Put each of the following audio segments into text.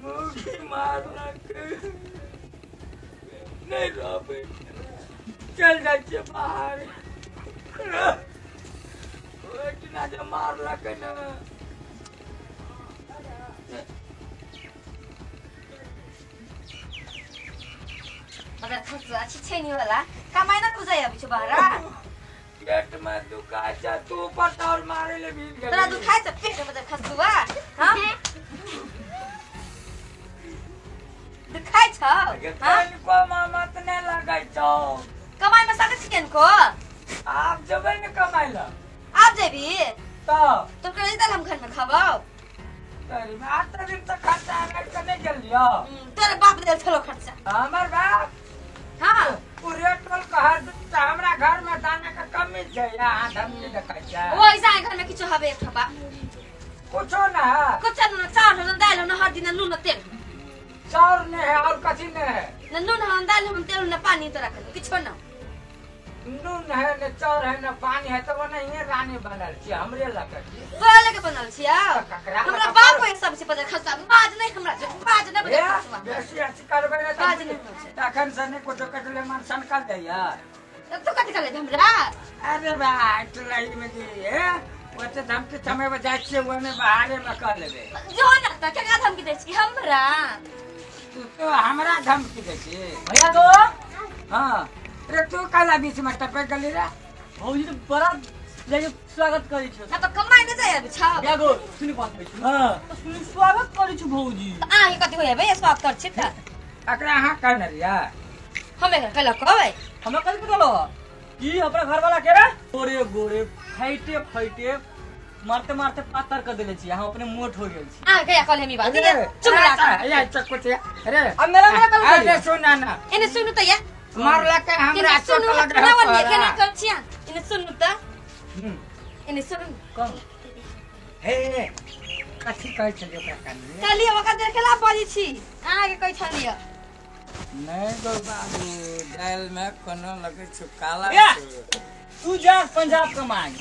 मुगी मारलक नहि रहबै, चल जाइ छियै बाहर। ओहिठिना जे मारलक ने। मगर खसुआ छिछैनी वाला कमाइ न बुझाइ अबै छौ बाहर। पेट में दुखाइ छै, तू ऊपर और मारे ले भीड़ गेली। तोरा दुखाइ छ पेट में खसुआ? हां, दुखाइ छ? हां, को मामत नै लगै छौ। कमाइ में सकै छी केनको? आप जेबै ने कमाइ ल। आप जेबी त तो करे दल हम घर में खाबौ। तोरी बाप त दिन त खर्चा आनै के नै गेलियो। तोरे बाप देल छलो खर्चा। हमर बाप? हां, पूरे टोल कहर त हमरा घर में दाना के कमी छै, अहाँ धमकी देखै छै। ओ ऐसा घर में किछु हबे एक ठपा कुछो ना, कुछ न, चाउर हो, दाल हो, न हर दिन नून तेल। चाउर ने है और कथी ने है? न नून हो, दाल हो, तेल न पानी, तो रखल किछो न। नून है न चाउर है न पानी है, तो नहीं रानी बनल छी हमरे लगे। तोरा लगे बनल छी? हमरा बाप को सब छै पता खसा बाज नहीं, हमरा बाज न बजे खसवा। बेसी अच्छी करबै ने बाज नहीं। तखन से नहीं कुछो कटले मन सनकल दैया। तू कथि कले हमरा? अरे भाई टलाई में जी है ओते धमकी थमे बजाय छियै, ओने बाहरे में कह लेबे। जो न त केकरा धमकी दै छी हमरा? तू तो हमरा धमकी दै छी भैया तो। हां रे, तू काला बीच में टपक गेली रे। भौजी तो बड़ा जाके स्वागत करै छी। हां, त कमाइ नै जाय अबै छ। भैया गो सुनि बात कहै छी। हां, त सुनि स्वागत करै छी भौजी। त अहाँ कथि होय बे स्वागत कर छी त? एकरा अहाँ कहने रहियै? हम एकरा कहलक कहबै? हमरा कथि कहलो ई अपना घर वाला के रे गोरे गोरे फाइटे फाइटे मारते मारते पातर कर देले छी, अहाँ अपने मोट हो गेल छी। अहाँ कहिया कहले हम ई बात? चुप राख। या चक्कू छै अरे अब मेरा मेरा कहल। अरे सुन ना, एने सुनु त या मारला के हमरा चोट लग रहा है। केना कर छिया? एने सुनु त, एने सुनु कौन हे कथि कहै छलियै ओकरा कान में? कहलियै ओकरा देखला बाजै छी, अहाँ के कहै छलियै। नहीं गो बाबू, दाल में कोनो लगै छौ काला। तू जा पंजाब कमाई।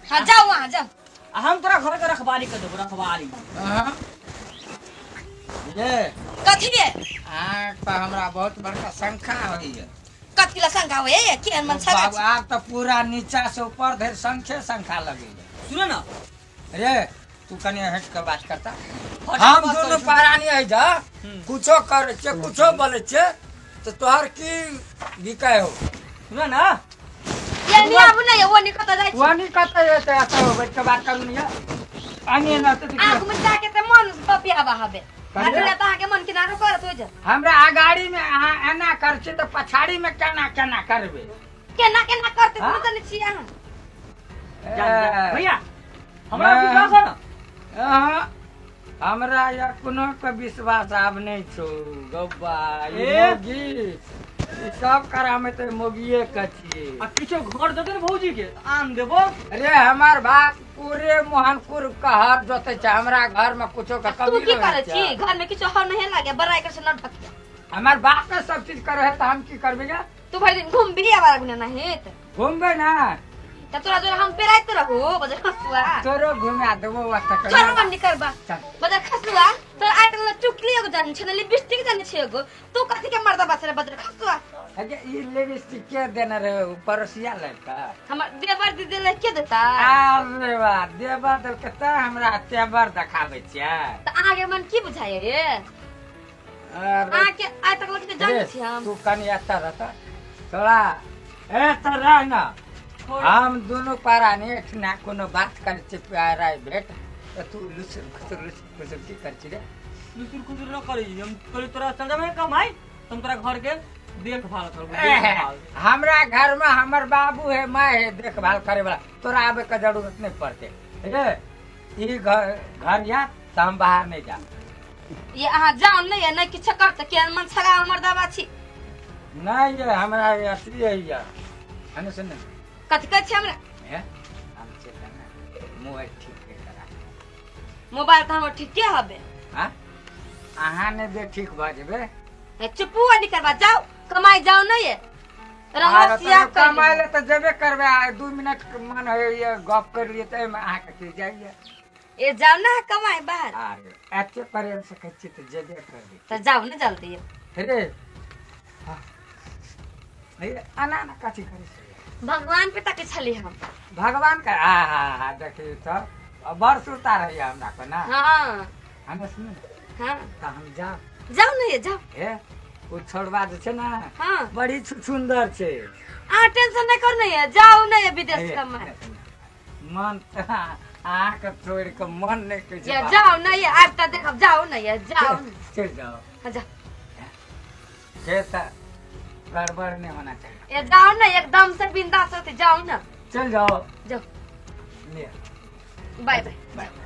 हां जाओ, वहां जाओ, हम तोरा घर के रखवाली कर देबो, रखवाली। हां ये कथि ये? अहाँ पर हमरा बहुत बड़का शंका होइए। कथि ला शंका होइए? केहन मन छगा? बाबू आब त पूरा नीचा से ऊपर धरि शंखे शंका लगैए। सुन ना रे, तू कनि हट के बात करता। हम दोनों परानी है जा, कुछो करे छे कुछो बोले छे तो तोहर की बिकाय हो। सुन ना ये नहीं आबू नहीं, वो नहीं कत जाय छी। वो नहीं कत जाय त एत बैठ के बात करू नहीं आनी ना त आगु में जाके त मन पपियाबा हबे। हमरा त अहाँ के मन किनारो करत हो जा। हमरा अगाड़ी में अहाँ एना कर छी त पछाड़ी में केना केना करबे? केना केना करते त जानै छी अहाँ। भैया हमरा विश्वास है ना? हां, हमरा या कोनो के विश्वास आब नहीं छौ गब्बा। ई मोगी ई सब करामे त मोगिए के छियै। आ किछो घर देते ने भौजी के आम देबो। अरे हमार बाप पूरे मोहनपुर कहर जोते छै, हमरा घर में कुछो के कमी तू की करै छी? घर में किछो हर नहीं लागे, बड़ाई कर से न ढकिया। हमार बाप के सब चीज करे है त हम की करबे? तू भरि दिन घुमबी आवारा गुना नहीं त घुमबे ना त तोरा जोरा हम पेराइत रहू बजर खसुआ। तोरो घुमा देबो वत कर। तोरो मन निकलबा बजर खसुआ। तोर आइ तक चुकली एगो जान छै न, लिपस्टिक जान छै एगो। तू कथि के मर्दा बासरे बजर खसुआ? अगे ई लिपस्टिक के देने रहे पड़ोसिया लड़का? हमर देवर दीदी ले के देता। अरे वाह, देवर दल के त हमरा तेवर देखाबै छै। त अहाँ के मन की बुझाय रे? अहाँ के आइ तक लग जान छी हम। तू कनि एत रहता थोड़ा ए त रह ना, हम दोनों परानी एठना कोनो बात कर छी प्राइवेट, त तू लुसुर खुसुर लुसुर खुसुर की कर छी रे? लुसुर खुसुर न करी हम, कहली तोरा चल जाबे कमाई, हम तोरा घर के देखभाल करबो। देखभाल हमरा घर में हमर बाबू है माय है देखभाल करे वाला, तोरा आबे के जरूरत नहीं पड़ते रे। ई घर या त हम बाहर नहीं जा। ये अहाँ जाओ नहीं है नहीं किछ करत के मन छगा मर्दाबा छी। नहीं ये हमरा असली है या हने सुन कथि कहै छी हमरा? हे हम चेता ना मोबाइल ठीक के करा। मोबाइल त हमर ठीके हबे। हां, अहाँ ने बे ठीक भ जेबे। ए चुपू नहीं करबा, जाओ कमाई जाओ नहीं है रंगसिया कमाई ले त जेबे करबे। आ 2 मिनट के मन होय गप कर लिए त एमे अहाँ के की जाइए। ए जाओ ना कमाए बाहर। अरे एते प्रेम से कहै छी तऽ जेबे करबै। तऽ जाओ ना जल्दी। रे हाँ एना एना कथी करै छी? भगवान पे तक छली हम। भगवान के आ हा हा देखी तऽ बड़ सुरता रहैया हमरा को ना। हाँ हमे सुन। हाँ तऽ हम जाओ। जाओ ना ये जाओ। हे ओ छोड़वा जे छै ना। हाँ बड़ी सुंदर छै। आ टेंशन नहीं कर नहीं है, जाओ ना ये विदेश कमाए। मन आके छोड़ के मन नहीं कहै छै। ये जाओ ना ये आब तऽ देखब जाओ ना ये जाओ। चल जाओ। हाँ जाओ। से तऽ गड़बड़ नहीं होना चाहिए। ये जाओ ना एकदम से बिंदास होते जाओ ना। चल जाओ। जाओ। ले बाय बाय। बाय।